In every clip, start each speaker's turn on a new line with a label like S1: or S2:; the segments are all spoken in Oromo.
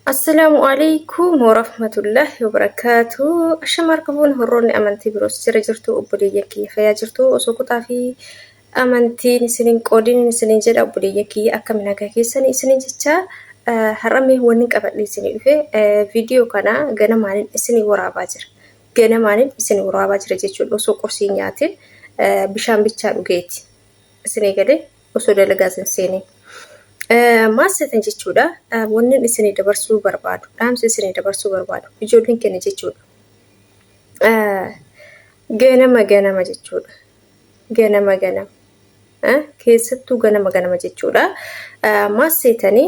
S1: Assalaamu alaikum warahmatullahi wabarakaatu. Ashama harka fuune horroonni amantii biroos jira jirtu obboleeyyan kiyya fayyaa jirtu osoo kutaa fi amantiin isiniin qoodin isiniin jedha obboleeyyan kiyya akkami nagaa keessanii isiniin jecha har'amee wanni qabadhe isinii dhufe viidiyoo kana ganamaanin isinii waraabaa jira. Ganamaanin isinii waraabaa jira jechuudha osoo qursii nyaatin bishaan bichaa dhugeeti. Isinii galee osoo dalagaas hin seenin. Maal seetan jechuudha wannin isinii dabarsuu barbaadu dhaamsi isinii dabarsuu barbaadu ijoolleen keenya jechuudha. Ganama ganama jechuudha. Ganama ganama. Keessattuu ganama ganama jechuudha. Maal seetanii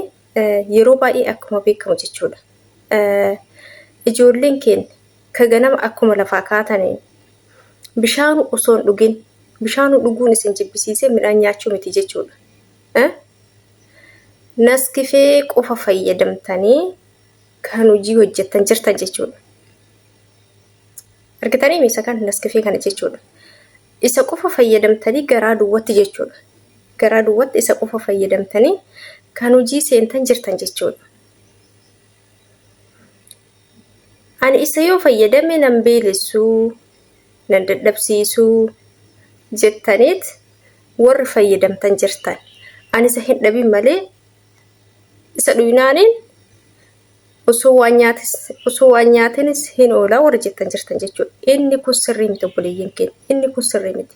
S1: yeroo baay'ee akkuma beekamu jechuudha. Ijoolleen keenya ka ganama akkuma lafaa kaataniin bishaan osoo hin dhugin Bishaanuu dhuguun isin jibbisiisee midhaan nyaachuu miti jechuudha. Eh? Naskifee qofa fayyadamtanii kan hojii hojjettan jirtan jechuudha. Argitanii isa kan naskifee kana jechuudha. Isa qofa fayyadamtanii garaa duwwatti jechuudha. Garaa duwwatti isa qofa fayyadamtanii kan hojii seentan jirtan jechuudha. Ani isa yoo fayyadame nan beelessuu nan dadhabsiisuu jettaniit warri fayyadamtan jirtan. Ani isa hin dhabin malee isa dhuynaaniin osoo waan nyaatis osoo waan nyaatinis hin oolaa warri jettan jirtan jechuudha. Inni kun sirrii miti obboleeyyan keenya. Inni kun sirrii miti.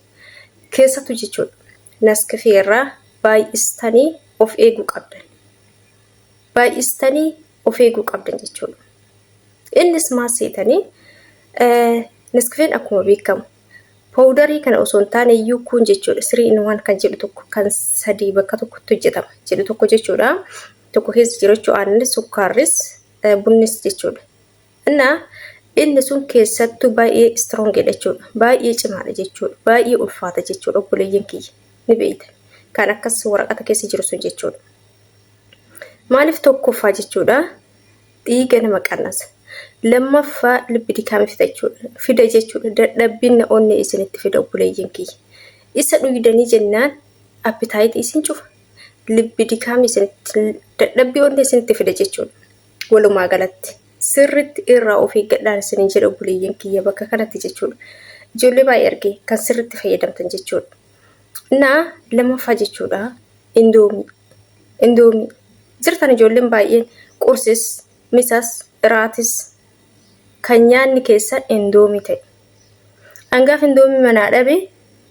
S1: Keessattuu jechuudha. Naskafee irraa baay'istanii of eeguu qabdan. Baay'istanii of eeguu qabdan jechuudha. Innis maal seetanii Neskafeen akkuma beekamu powudarii kana osoo hin taane iyyuu kun jechuudha. Sirii in waan kan jedhu tokko kan sadii bakka tokkotti hojjetama jedhu tokko jechuudha. Tokko keessa jiru jechuudha aannanis sukkaarris bunnis jechuudha. Innaa inni sun keessattuu baay'ee istirongidha jechuudha. Baay'ee cimaadha jechuudha. Baay'ee ulfaata jechuudha obboleeyyan kiyya ni beektan. Kan akkas waraqata keessa jiru sun jechuudha. Maaliif tokkoffaa jechuudha dhiiga nama qannasa. Lammaffaa lubbi dikaame fida jechuudha. Fida jechuudha. Dadhabbinna onnee isinitti fida obboleeyyan kiyya. Isa dhuydanii jennaan appitaayitii isin cufa. Lubbi dikaame isinitti dadhabbii onnee isinitti fida jechuudha. Walumaa galatti sirritti irraa of eeggadhaan isinin jedha obboleeyyan kiyya bakka kanatti jechuudha. Ijoollee baay'ee argee kan sirritti fayyadamtan jechuudha. Naa lammaffaa jechuudha indoomii. Indoomii. Jirtan ijoolleen baay'een qursis, misas, iraatis kan nyaanni keessan indoomii ta'e. Hangaaf indoomii manaa dhabe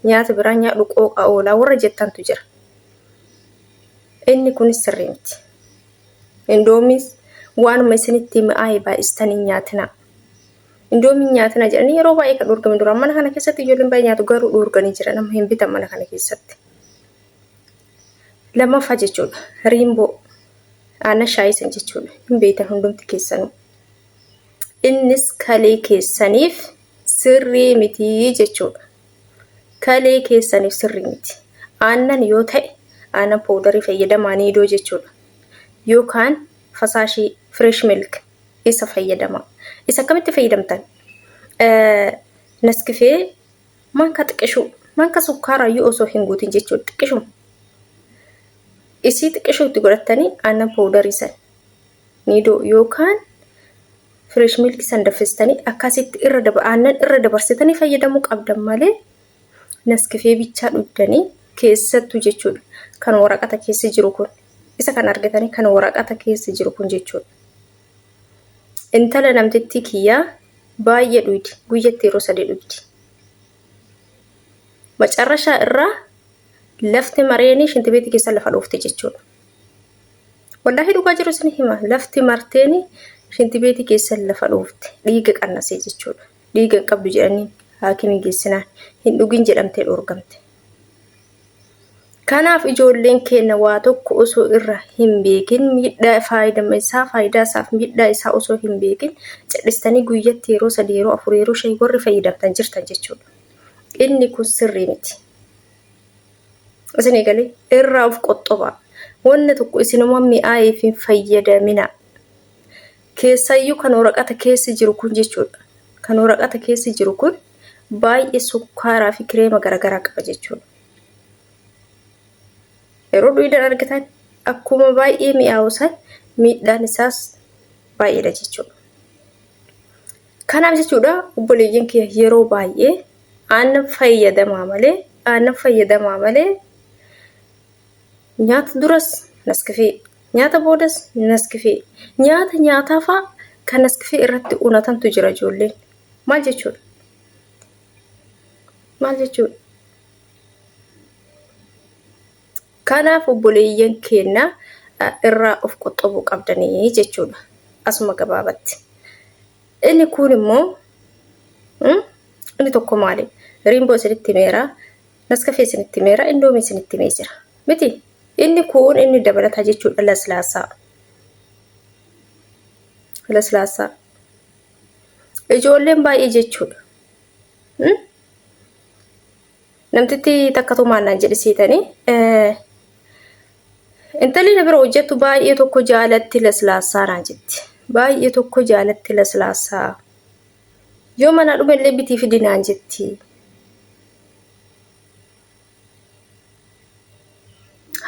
S1: nyaata biraa nyaadhu qooqa oolaa warra jettantu jira. Inni kunis sirrii miti. Indoomiis waanuma isinitti mi'aaye baay'istanii hin nyaatinaa. Indoomii hin nyaatinaa jedhanii yeroo baay'ee kan dhorkame duraan mana kana keessatti ijoolleen baay'ee nyaatu garuu dhorkanii jiran amma hin bitan mana kana keessatti. Lammaffaa jechuudha riimboo aannan shaayii san jechuudha hin beektan hundumti keessanuu. Innis kalee keessaniif sirrii miti jechuudha. Kalee keessaniif sirrii miti. Aannan yoo ta'e aannan powudarii fayyadamaa niidoo jechuudha. Yookaan fasaashii fresh milk isa fayyadamaa. Isa akkamitti fayyadamtan? Naskifee manka xiqishuu manka sukkaaraayyuu osoo hin guutin jechuudha xiqishuma. Isii xiqishuu itti godhattanii aannan powudarii san niidoo yookaan fresh milk san danfistanii akkasitti irra daba aannan irra dabarsitanii fayyadamuu qabdan malee naskifee bichaa dhugdanii keessattuu jechuudha kan waraqata keessa jiru kun isa kan argatanii kan waraqata keessa jiru kun jechuudha. Intala namtittii kiyyaa baay'ee dhuydi guyyatti yeroo sadii dhuydi. Macarrashaa irraa lafti mareenii shintibeetii keessa lafa dhoofte jechuudha. Wallaahi dhugaa jiru isin hima. Lafti marteeni shintibeetii keessa lafa dhoofte. Dhiiga qannasee jechuudha. Dhiiga hin qabdu jedhanii haakimii geessinaan hin dhugin jedhamtee dhoorgamte. Kanaaf ijoolleen keenya waa tokko osoo irra hin beekin miidhaa faayidama isaa faayidaa isaaf miidhaa isaa osoo hin beekin cadhistanii guyyatti yeroo sadii yeroo afur yeroo shan warri fayyadamtan jirtan jechuudha. Inni kun sirrii miti. Isin eegalee irraa of qoxxobaa. Wanni tokko isinuma mi'aayeef hin fayyadaminaa. Keessayyuu kan waraqata keessa jiru kun jechuudha. Kan waraqata keessa jiru kun baay'ee sukkaaraa fi kireema garaagaraa qaba jechuudha. Yeroo dhuydan argitan akkuma baay'ee mi'aawu san miidhaan isaas Baay'eedha jechuudha. Kanaaf jechuudha obboleeyyan kiyya yeroo baay'ee aannan fayyadamaa malee aannan fayyadamaa malee nyaata duras naskafee nyaata boodas naskafee nyaata nyaataa fa'aa kan naskafee irratti unatantu jira ijoolleen. Maal jechuudha? Maal jechuudha? Kanaaf obboleeyyan keenna irraa of qoxxobuu qabdanii jechuudha. Asuma gabaabatti. Inni kuun immoo inni tokko maali? Riimboo isinitti himeera, naskafee isinitti himeera, indoomii isinitti himee jira. Miti? Inni kuun inni dabalataa jechuudha laslaasaa. Laslaasaa. Ijoolleen baay'ee jechuudha. Namtitti takkatu maal naan jedhe seetanii intalli na bira hojjettu baay'ee tokko jaalatti laslaassaa naan jetti. Baay'ee tokko jaalatti laslaassaa. Yoo mana dhume illee bitii fidi naan jetti.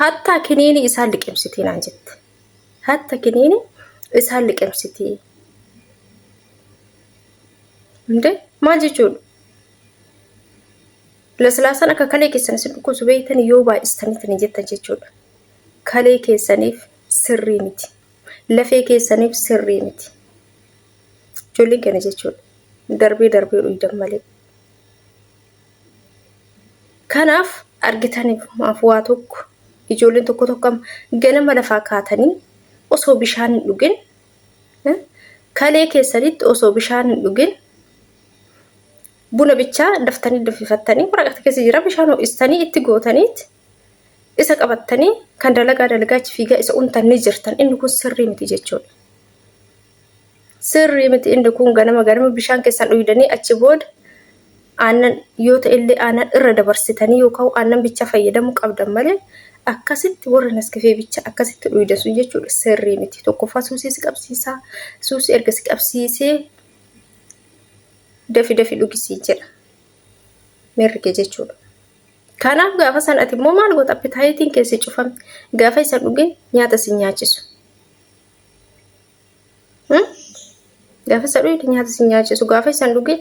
S1: Hattaa kiniini isaan liqimsitii naan jette. Hatta kiniini isaan liqimsitii. Hundee maal jechuudha? Laslaasaan akka kalee keessan isin dhukkubsu beektan yoo baay'istanitti ni jettan jechuudha. Kalee keessaniif sirrii miti. Lafee keessaniif sirrii miti. Ijoolleen keenya jechuudha. Darbee darbee dhuydan malee. Kanaaf argitaniif maaf waa tokko ijoolleen tokko tokko amma ganama lafaa kaatanii osoo bishaan hin dhugin kalee keessanitti osoo bishaan hin dhugin buna bichaa daftanii danfifattanii waraqata keessa jira bishaan ho'istanii itti gootaniit isa qabattanii kan dalagaa dalagaa achi fiigaa isa untan ni jirtan inni kun sirrii miti jechuudha. Sirrii miti inni kun ganama ganama bishaan keessan dhuydanii achi booda aannan yoo ta'ellee aannan irra dabarsitanii yookaan aannan bicha fayyadamuu qabdan malee akkasitti warri naskafee bicha akkasitti dhuydan sun jechuudha sirrii miti. Tokkoffaa suusii si qabsiisaa suusii erga si qabsiisee dafi dafi dhugi siin jedha miirri kee jechuudha. Kanaaf gaafa san ati immoo maal goota appitaayitiin kee si cufame gaafa isa dhugin nyaata si nyaachisu. Gaafa isa dhugin nyaata si nyaachisu gaafa isa dhugin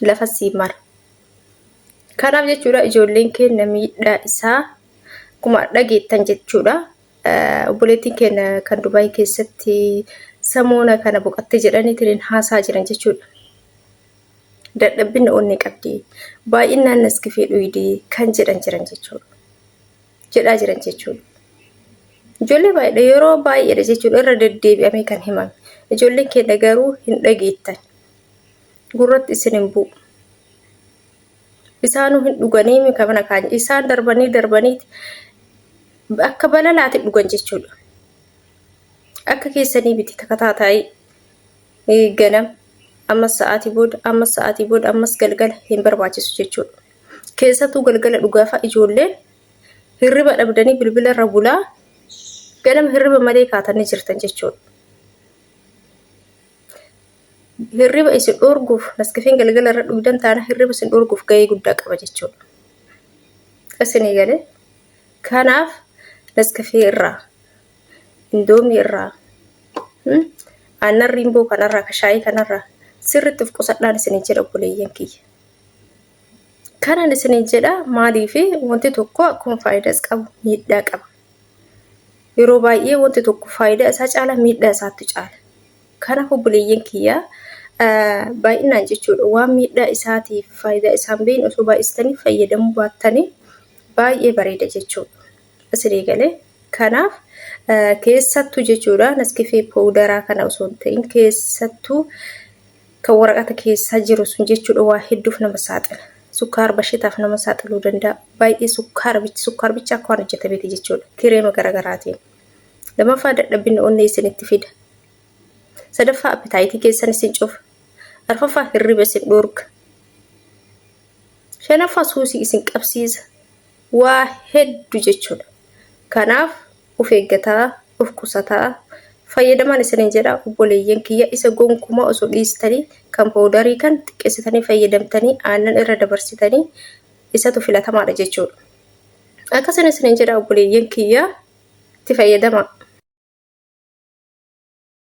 S1: lafa si mara. Kanaaf jechuudha ijoolleen keenya miidhaa isaa akkuma dhageettan jechuudha. Obboleettiin keenya kan Dubaay keessatti samoona kana boqatte jedhaniitiin haasaa jiran jechuudha. Dadhabbinni onnee qabdi. Baay'inaan naskifee dhuydi kan jedhan jiran jechuudha. Jedhaa jiran jechuudha. Ijoollee baay'eedha yeroo baay'eedha jechuudha irra deddeebi'amee kan himame. Ijoolleen keenya garuu hin dhageettan. Gurratti isin hin bu'u. Isaanuu hin dhuganii mana kaanya. Isaan darbanii darbaniiti akka balalaati dhugan jechuudha. Akka keessanii miti takataataayii ganam ammas sa'aatii booda ammas sa'aatii booda ammas galgala hin barbaachisu jechuudha. Keessattuu galgala dhugaafa ijoolleen hirriba dhabdanii bilbila irra bulaa ganama hirriba malee kaatanii jirtan jechuudha. Hirriba isin dhoorguuf naskafeen galgala irra dhugdan taana hirriba isin dhoorguuf gahee guddaa qaba jechuudha. Isinii galee kanaaf naskafee irraa indoomii irraa aannan riimboo kanarraa ka shaayii kanarraa sirriitti of qusadhaan isiniin jedha obboleeyyan kiyya. Kanan isiniin jedha maaliif wanti tokko akkuma faayidaas qabu miidhaa qaba. Yeroo baay'ee wanti tokko faayidaa isaa caala miidhaa isaatti caala. Kanaaf obboleeyyan kiyya baay'inaan jechuudha waan miidhaa isaatiif faayidaa isaan beekne osoo baay'istanii fayyadamuu baattanii baay'ee bareeda jechuudha. Isinii galee kanaaf keessattuu jechuudha naskifee powudaraa kana osoo hin ta'in keessattuu kan waraqata keessa jiru sun jechuudha waa hedduuf nama saaxila. Sukkaar bashitaaf nama saaxiluu danda'a. Baay'ee sukkaara bicha sukkaar bicha akka waan hojjetameeti jechuudha. Kireema garaagaraatiin. Lamaffaa dadhabbina onnee isinitti fida. Sadaffaa appitaayitii keessan isin cufa. Arfaffaa hirriba isin dhorka. Shanaffaa suusii isin qabsiisa. Waa heddu jechuudha. Kanaaf of eeggataa, of qusataa fayyadamaan isiniin jedha obboleeyyan kiyya isa gonkumaa osoo dhiistanii kan powudarii kan xiqqeessitanii fayyadamtanii aannan irra dabarsitanii isatu filatamaadha jechuudha. Akkasuma isiniin jedha obboleeyyan kiyya itti fayyadamaa.